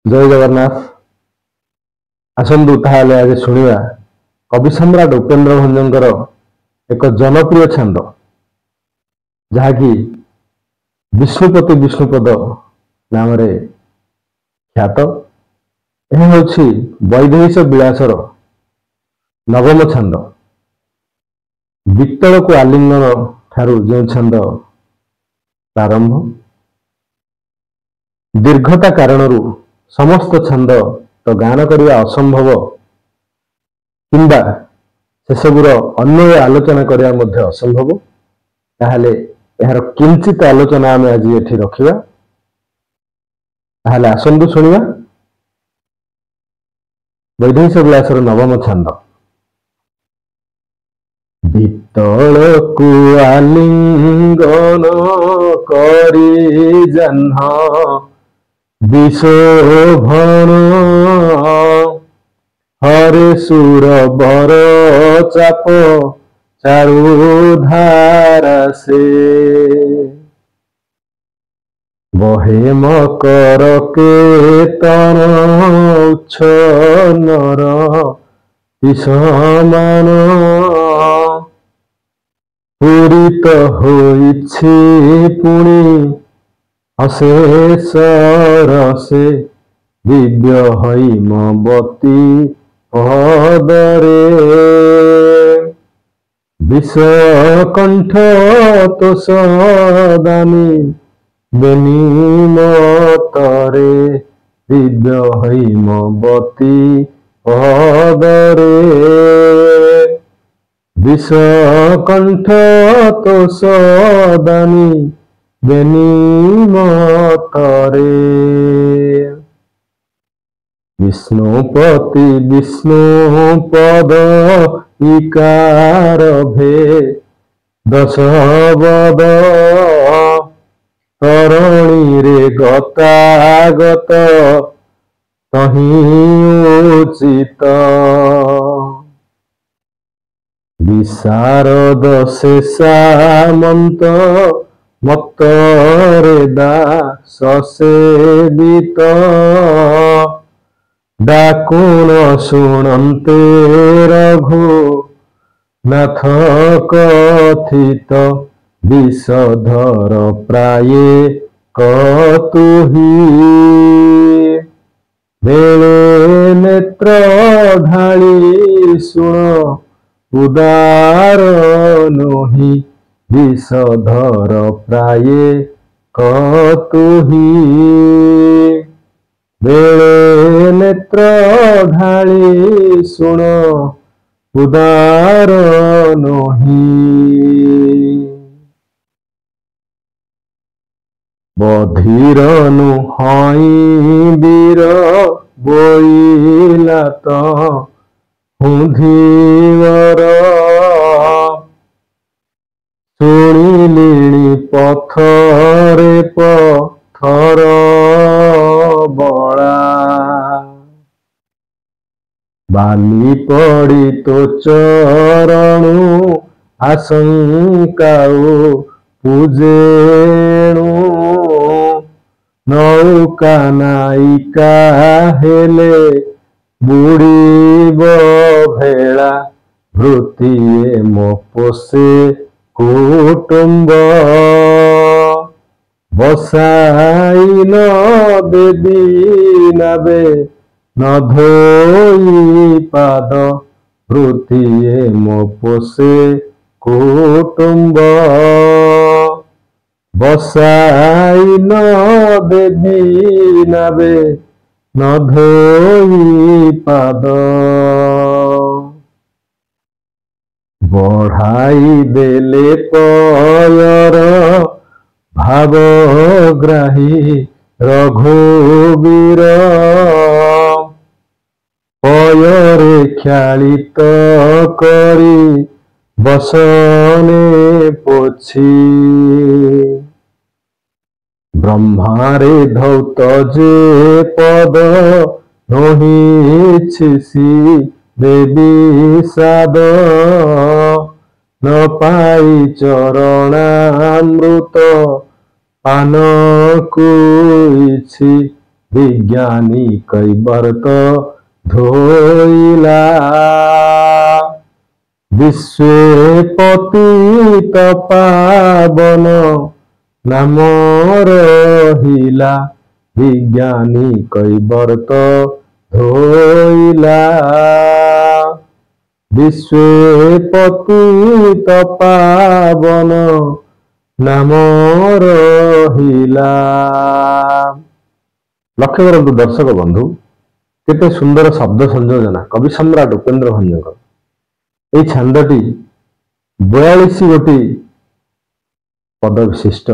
ଜୟ ଜଗନ୍ନାଥ। ଆସନ୍ତୁ ତାହେଲେ ଆଜି ଶୁଣିବା କବି ସମ୍ରାଟ ଉପେନ୍ଦ୍ର ଭଞ୍ଜଙ୍କର ଏକ ଜନପ୍ରିୟ ଛାନ୍ଦ, ଯାହାକି ବିଷ୍ଣୁପତି ବିଷ୍ଣୁପଦ ନାମରେ ଖ୍ୟାତ। ଏହା ହେଉଛି ବୈଦେହୀଶ ବିଳାସର ନବମ ଛାନ୍ଦ, ବିତ୍ତଳକୁ ଆଲିଙ୍ଗନ ଠାରୁ ଯେଉଁ ଛାନ୍ଦ ପ୍ରାରମ୍ଭ। ଦୀର୍ଘତା କାରଣରୁ ସମସ୍ତ ଛାନ୍ଦ ତ ଗାନ କରିବା ଅସମ୍ଭବ କିମ୍ବା ସେସବୁର ଅନ୍ୟ ଆଲୋଚନା କରିବା ମଧ୍ୟ ଅସମ୍ଭବ। ତାହେଲେ ଏହାର କିଞ୍ଚିତ ଆଲୋଚନା ଆମେ ଆଜି ଏଠି ରଖିବା। ତାହେଲେ ଆସନ୍ତୁ ଶୁଣିବା ବୈଦେହୀଶ ବିଳାସର ନବମ ଛାନ୍ଦ। ବିତ୍ତଳକୁ ଆଲିଙ୍ଗନ କରି ଜହ୍ନ ବିଶୋଭଣ, ହରେ ସୁର ବର ଚାପ ଚାରୁଧାରା ସେ। ବହେ ମକର କେତନ ଉଚ୍ଛନର ସମାନ, ପୂରିତ ହୋଇଛି ପୁଣି ଅଶେଷ ରସେ ଦିବ୍ୟ হৈମବତୀ ପଦରେ। ବିଷକଣ୍ଠ ତୋଷଦାନୀ ବେନି ମତରେ, ଦିବ୍ୟ হৈମବତୀ ପଦରେ। ବିଷକଣ୍ଠ ତୋଷଦାନୀ ବେନି ମତରେ। ବିଷ୍ଣୁପତି ବିଷ୍ଣୁ ପଦ ଇକାର ଭେ ଦଶବଦ, ତରଣୀରେ ଗତାଗତ ତହିଁ ଉଚିତ। ବିଶାରଦ ଶେଷାମନ୍ତ ମତ୍ତରେ ଦାସ ସେବିତ, ଡାକୁଣ ଶୁଣନ୍ତେ ରଘୁ ନାଥ କଥିତ ବିଷଧର ପ୍ରାୟେ କତୁହି। ବେଳେ ନେତ୍ର ଢାଳି ଶୁଣ ଉଦାର ନୋହି, ବିଷଧର ପ୍ରାୟେ କତୁହି। ବେଳେ ନେତ୍ର ଢାଳି ଶୁଣ ଉଦାର ନୋହି। ବଧିର ନୁହଇଁ ବୀର ବୋଇଲା ତ ହୁଧୀବର, ଶୁଣିଲିଣି ପଥରେ ପଥର ବଳା। ବାଲି ପଡ଼ି ତୋ ଚରଣୁ ଆଶଙ୍କାଉ ପୂଜେଣୁ, ନୌକା ନାଇକା ହେଲେ ବୁଡ଼ିବ ଭେଳା। ଭୃତିଏ ମୋ ପୋଷେ କୁଟୁମ୍ବ, ବସାଇ ନ ଦେବୀ ନାବେ ନ ଧୋଇ ପାଦ। ଭୃତିଏ ମୋ ପୋଷେ କୁଟୁମ୍ବ, ବସାଇ ନ ଦେବୀ ନାବେ ନ ଧୋଇ ପାଦ। ବଢ଼ାଇ ଦେଲେ ପୟର ଭାବଗ୍ରାହୀ ରଘୁବୀର, ପୟରେ କ୍ଷାଳିତ କରି ବସନେ ପୋଛି। ବ୍ରହ୍ମାରେ ଧୌତ ଯେ ପଦ ନୋହିଛି ଦେବୀ ସାଦ, ନ ପାଇ ଚରଣାମୃତ ପାନ କୁଇଛି ବିଜ୍ଞାନୀ କୈବର୍ତ୍ତ ଧୋଇଲା। ବିଶ୍ୱେ ପତିତ ପାବନ ନାମ ରହିଲା, ବିଜ୍ଞାନୀ କୈବର୍ତ୍ତ ଧୋଇଲା। ବିଶ୍ୱେ ପତିତ ପାବନ ନାମ ରହିଲା। ଲକ୍ଷ୍ୟ କରନ୍ତୁ ଦର୍ଶକ ବନ୍ଧୁ, କେତେ ସୁନ୍ଦର ଶବ୍ଦ ସଂଯୋଜନା କବି ସମ୍ରାଟ ଉପେନ୍ଦ୍ର ଭଞ୍ଜଙ୍କ। ଏଇ ଛାନ୍ଦଟି 42 ଗୋଟି ପଦ ବିଶିଷ୍ଟ,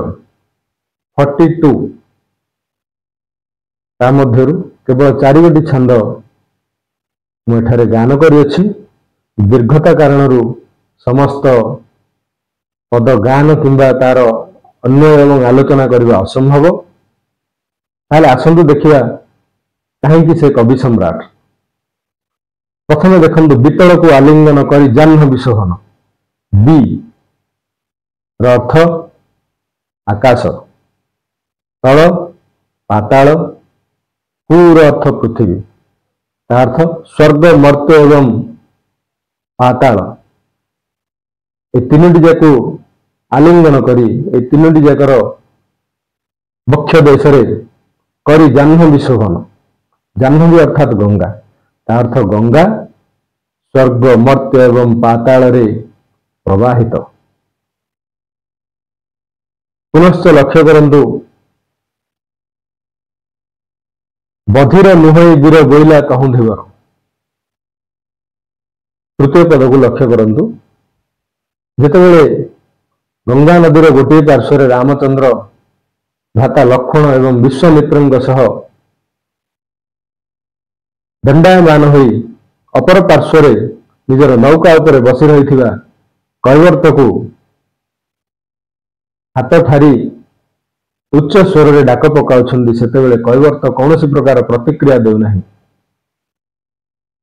42। ତା ମଧ୍ୟରୁ କେବଳ 4 ଗୋଟି ଛାନ୍ଦ ମୁଁ ଏଠାରେ ଗାନ କରିଅଛି। ଦୀର୍ଘତା କାରଣରୁ ସମସ୍ତ ପଦ ଗାନ କିମ୍ବା ତାର ଅନ୍ୟ ଏବଂ ଆଲୋଚନା କରିବା ଅସମ୍ଭବ। ତାହେଲେ ଆସନ୍ତୁ ଦେଖିବା କାହିଁକି ସେ କବି ସମ୍ରାଟ। ପ୍ରଥମେ ଦେଖନ୍ତୁ, ବିତଳକୁ ଆଲିଙ୍ଗନ କରି ଜାହ୍ନବୀ ଶୋଭନ। ବି ର ଅର୍ଥ ଆକାଶ, ତଳ ପାତାଳ, କୁ ର ଅର୍ଥ ପୃଥିବୀ, ତା ଅର୍ଥ ସ୍ୱର୍ଗ, ମର୍ତ୍ତ୍ୟ ଏବଂ ପାତାଳ, ଏ ତିନୋଟି ଯାକୁ ଆଲିଙ୍ଗନ କରି ଏ ତିନୋଟି ଯାକର ବକ୍ଷ ଦେଶରେ କରି ଜାହ୍ନବୀ ଶୋଭନ। ଜାହ୍ନବୀ ଅର୍ଥାତ୍ ଗଙ୍ଗା, ତା ଅର୍ଥ ଗଙ୍ଗା ସ୍ୱର୍ଗ, ମର୍ତ୍ତ୍ୟ ଏବଂ ପାତାଳରେ ପ୍ରବାହିତ। ପୁନଶ୍ଚ ଲକ୍ଷ୍ୟ କରନ୍ତୁ, ବଧିର ନୁହେଁ ବୀର ବୋଇଲା ତହୁଁ ଧୀବର। ତୃତୀୟ ପଦକୁ ଲକ୍ଷ୍ୟ କରନ୍ତୁ, ଯେତେବେଳେ ଗଙ୍ଗା ନଦୀର ଗୋଟିଏ ପାର୍ଶ୍ୱରେ ରାମଚନ୍ଦ୍ର ଭ୍ରାତା ଲକ୍ଷ୍ମଣ ଏବଂ ବିଶ୍ୱାମିତ୍ରଙ୍କ ସହ ଦଣ୍ଡାୟମାନ ହୋଇ ଅପର ପାର୍ଶ୍ୱରେ ନିଜର ନୌକା ଉପରେ ବସି ରହିଥିବା କୈବର୍ତ୍ତକୁ ହାତ ଠାରି ଉଚ୍ଚ ସ୍ୱରରେ ଡାକ ପକାଉଛନ୍ତି, ସେତେବେଳେ କୈବର୍ତ୍ତ କୌଣସି ପ୍ରକାର ପ୍ରତିକ୍ରିୟା ଦେଉନାହିଁ।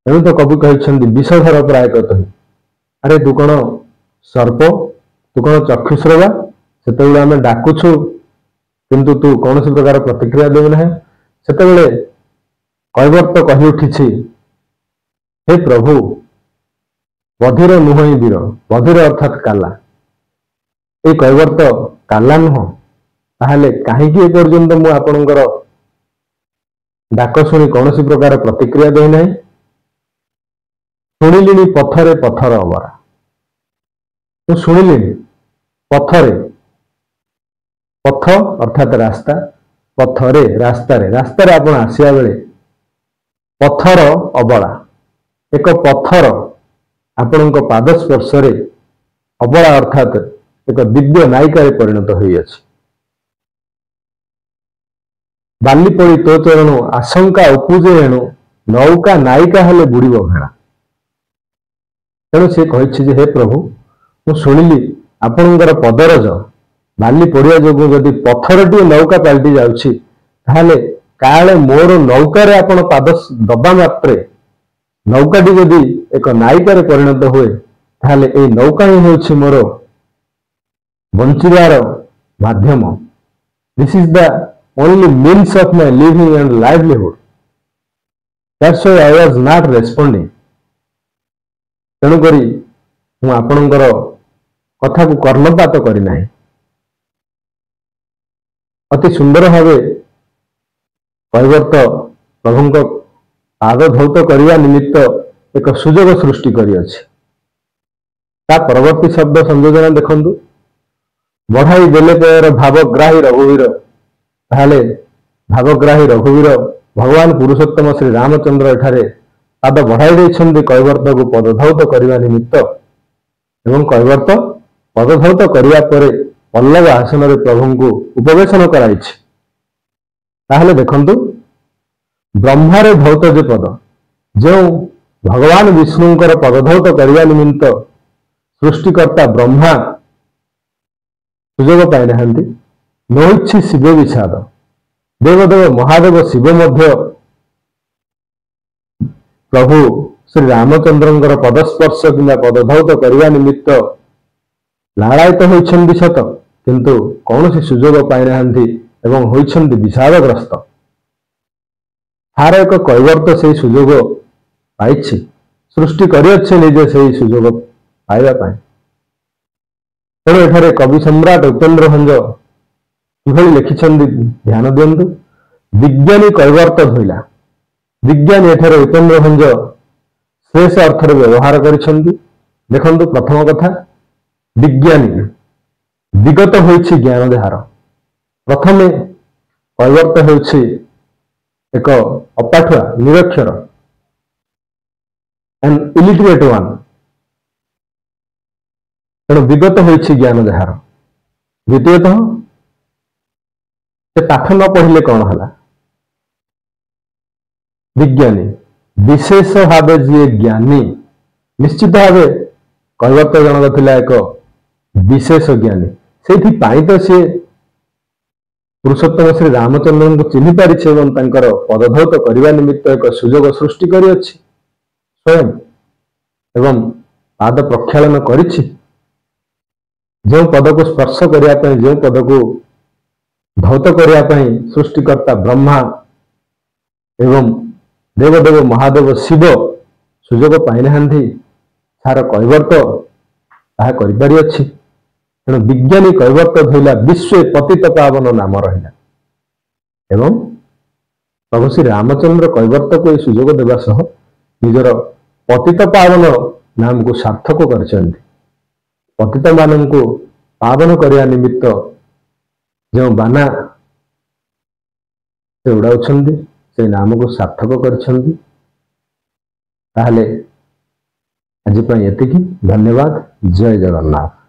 ତେଣୁ ତ କବି କହିଛନ୍ତି ବିଷଧର ପ୍ରାୟ ତହି। ଆରେ ତୁ କଣ ସର୍ପ, ତୁ କଣ ଚକ୍ଷୁଶ୍ରବା? ସେତେବେଳେ ଆମେ ଡାକୁଛୁ କିନ୍ତୁ ତୁ କୌଣସି ପ୍ରକାର ପ୍ରତିକ୍ରିୟା ଦେଉନାହିଁ। ସେତେବେଳେ କୈବର୍ତ୍ତ କହି ଉଠିଛି, ହେ ପ୍ରଭୁ, ବଧିର ନୁହଁ ବୀର। ବଧିର ଅର୍ଥାତ୍ କାଲା। ଏଇ କୈବର୍ତ୍ତ କାଲା ନୁହଁ, ତାହେଲେ କାହିଁକି ଏପର୍ଯ୍ୟନ୍ତ ମୁଁ ଆପଣଙ୍କର ଡାକ ଶୁଣି କୌଣସି ପ୍ରକାର ପ୍ରତିକ୍ରିୟା ଦେଇନାହିଁ? ଶୁଣିଲିଣି ପଥରେ ପଥର ଅବରା। ମୁଁ ଶୁଣିଲିଣି ପଥରେ, ପଥ ଅର୍ଥାତ୍ ରାସ୍ତା, ପଥରେ ରାସ୍ତାରେ, ରାସ୍ତାରେ ଆପଣ ଆସିବା ବେଳେ ପଥର ଅବଳା, ଏକ ପଥର ଆପଣଙ୍କ ପାଦ ସ୍ପର୍ଶରେ ଅବଳା ଅର୍ଥାତ୍ ଏକ ଦିବ୍ୟ ନାୟିକାରେ ପରିଣତ ହୋଇଅଛି। ବାଲି ପଡ଼ି ତୋ ଚରଣୁ ଆଶଙ୍କା ଉପୁଜେ ଏଣୁ, ନୌକା ନାୟିକା ହେଲେ ବୁଡ଼ିବ ଭେଳା। ତେଣୁ ସେ କହିଛି ଯେ ହେ ପ୍ରଭୁ, ମୁଁ ଶୁଣିଲି ଆପଣଙ୍କର ପଦରଜ ବାଲି ପଡ଼ିବା ଯୋଗୁଁ ଯଦି ପଥରଟିଏ ନୌକା ପାଲଟି ଯାଉଛି, ତାହେଲେ କାଳେ ମୋର ନୌକାରେ ଆପଣ ପାଦ ଦବା ମାତ୍ରେ ନୌକାଟି ଯଦି ଏକ ନାୟିକାରେ ପରିଣତ ହୁଏ, ତାହେଲେ ଏଇ ନୌକା ହିଁ ହେଉଛି ମୋର ବଞ୍ଚିବାର ମାଧ୍ୟମ। This is the only means of my living and livelihood. That's why I was not responding. ତେଣୁକରି ମୁଁ ଆପଣଙ୍କର କଥାକୁ କର୍ଣ୍ଣପାତ କରିନାହିଁ। ଅତି ସୁନ୍ଦର ଭାବେ କୈବର୍ତ୍ତ ପ୍ରଭୁଙ୍କ ପାଦ ଧୌତ କରିବା ନିମିତ୍ତ ଏକ ସୁଯୋଗ ସୃଷ୍ଟି କରିଅଛି। ତା ପରବର୍ତ୍ତୀ ଶବ୍ଦ ସଂଯୋଜନା ଦେଖନ୍ତୁ, ବଢାଇ ଦେଲେ ପୟର ଭାବଗ୍ରାହୀ ରଘୁବୀର। ତାହେଲେ ଭାବଗ୍ରାହୀ ରଘୁବୀର ଭଗବାନ ପୁରୁଷୋତ୍ତମ ଶ୍ରୀ ରାମଚନ୍ଦ୍ର ଏଠାରେ ପାଦ ବଢାଇ ଦେଇଛନ୍ତି କୈବର୍ତ୍ତକୁ ପଦଧୌତ କରିବା ନିମିତ୍ତ, ଏବଂ କୈବର୍ତ୍ତ ପଦଧୌତ କରିବା ପରେ ପଲ୍ଲବ ଆସନରେ ପ୍ରଭୁଙ୍କୁ ଉପବେଶନ କରାଇଛି। ତାହେଲେ ଦେଖନ୍ତୁ, ବ୍ରହ୍ମାରେ ଧୌତ ଯେ ପଦ, ଯେଉଁ ଭଗବାନ ବିଷ୍ଣୁଙ୍କର ପଦଧୌତ କରିବା ନିମିତ୍ତ ସୃଷ୍ଟିକର୍ତ୍ତା ବ୍ରହ୍ମା ସୁଯୋଗ ପାଇନାହାନ୍ତି, ନଇଛି ଶିବ ବିଷାଦ, ଦେବଦେବ ମହାଦେବ ଶିବ ମଧ୍ୟ ପ୍ରଭୁ ଶ୍ରୀ ରାମଚନ୍ଦ୍ରଙ୍କର ପଦସ୍ପର୍ଶ କିମ୍ବା ପଦଧୌତ କରିବା ନିମିତ୍ତ ଲାଳାୟିତ ହୋଇଛନ୍ତି ସତ, କିନ୍ତୁ କୌଣସି ସୁଯୋଗ ପାଇନାହାନ୍ତି ଏବଂ ହୋଇଛନ୍ତି ବିଷାଦଗ୍ରସ୍ତ। ତାର ଏକ କୈବର୍ତ୍ତ ସେଇ ସୁଯୋଗ ପାଇଛି, ସୃଷ୍ଟି କରିଅଛି ନିଜେ ସେଇ ସୁଯୋଗ ପାଇବା ପାଇଁ। ତେଣୁ ଏଠାରେ କବି ସମ୍ରାଟ ଉପେନ୍ଦ୍ର ଭଞ୍ଜ କିଭଳି ଲେଖିଛନ୍ତି ଧ୍ୟାନ ଦିଅନ୍ତୁ। ବିଜ୍ଞାନୀ କୈବର୍ତ୍ତ ଧୋଇଲା। ବିଜ୍ଞାନୀ ଏଠାରେ ଉପେନ୍ଦ୍ର ଭଞ୍ଜ ଶେଷ ଅର୍ଥରେ ବ୍ୟବହାର କରିଛନ୍ତି। ଦେଖନ୍ତୁ, ପ୍ରଥମ କଥା, ବିଜ୍ଞାନୀ ବିଗତ ହୋଇଛି ଜ୍ଞାନ ଯାହାର। ପ୍ରଥମେ କୈବର୍ତ୍ତ ହେଉଛି ଏକ ଅପାଠୁଆ, ନିରକ୍ଷର, an illiterate one। ତେଣୁ ବିଗତ ହୋଇଛି ଜ୍ଞାନ ଯାହାର। ଦ୍ୱିତୀୟତଃ, ସେ ପାଠ ନ ପଢିଲେ କଣ ହେଲା? ବିଜ୍ଞାନୀ ବିଶେଷ ଭାବେ ଯିଏ ଜ୍ଞାନୀ। ନିଶ୍ଚିତ ଭାବେ କୈବର୍ତ୍ତ ଜଣକ ଥିଲା ଏକ ବିଶେଷ ଜ୍ଞାନୀ। ସେଇଥିପାଇଁ ତ ସିଏ ପୁରୁଷୋତ୍ତମ ଶ୍ରୀ ରାମଚନ୍ଦ୍ରଙ୍କୁ ଚିହ୍ନି ପାରିଛି ଏବଂ ତାଙ୍କର ପଦଧୌତ କରିବା ନିମିତ୍ତ ଏକ ସୁଯୋଗ ସୃଷ୍ଟି କରିଅଛି ସ୍ୱୟଂ ଏବଂ ପାଦ ପ୍ରକ୍ଷାଳନ କରିଛି। ଯେଉଁ ପଦକୁ ସ୍ପର୍ଶ କରିବା ପାଇଁ, ଯେଉଁ ପଦକୁ ଧୌତ କରିବା ପାଇଁ ସୃଷ୍ଟିକର୍ତ୍ତା ବ୍ରହ୍ମା ଏବଂ ଦେବଦେବ ମହାଦେବ ଶିବ ସୁଯୋଗ ପାଇନାହାନ୍ତି, ତାର କୈବର୍ତ୍ତ ତାହା କରିପାରିଅଛି। ତେଣୁ ବିଜ୍ଞାନୀ କୈବର୍ତ୍ତ ଧୋଇଲା, ବିଶ୍ୱେ ପତିତ ପାବନ ନାମ ରହିଲା। ଏବଂ ପ୍ରଭୁ ଶ୍ରୀ ରାମଚନ୍ଦ୍ର କୈବର୍ତ୍ତକୁ ଏହି ସୁଯୋଗ ଦେବା ସହ ନିଜର ପତିତ ପାବନ ନାମକୁ ସାର୍ଥକ କରିଛନ୍ତି। ପତିତମାନଙ୍କୁ ପାବନ କରିବା ନିମିତ୍ତ ଯେଉଁ ବାନା ସେ ଉଡ଼ାଉଛନ୍ତି, ସେ ନାମକୁ ସାର୍ଥକ କରିଛନ୍ତି। ତାହେଲେ ଆଜି ପାଇଁ ଏତିକି। ଧନ୍ୟବାଦ। ଜୟ ଜଗନ୍ନାଥ।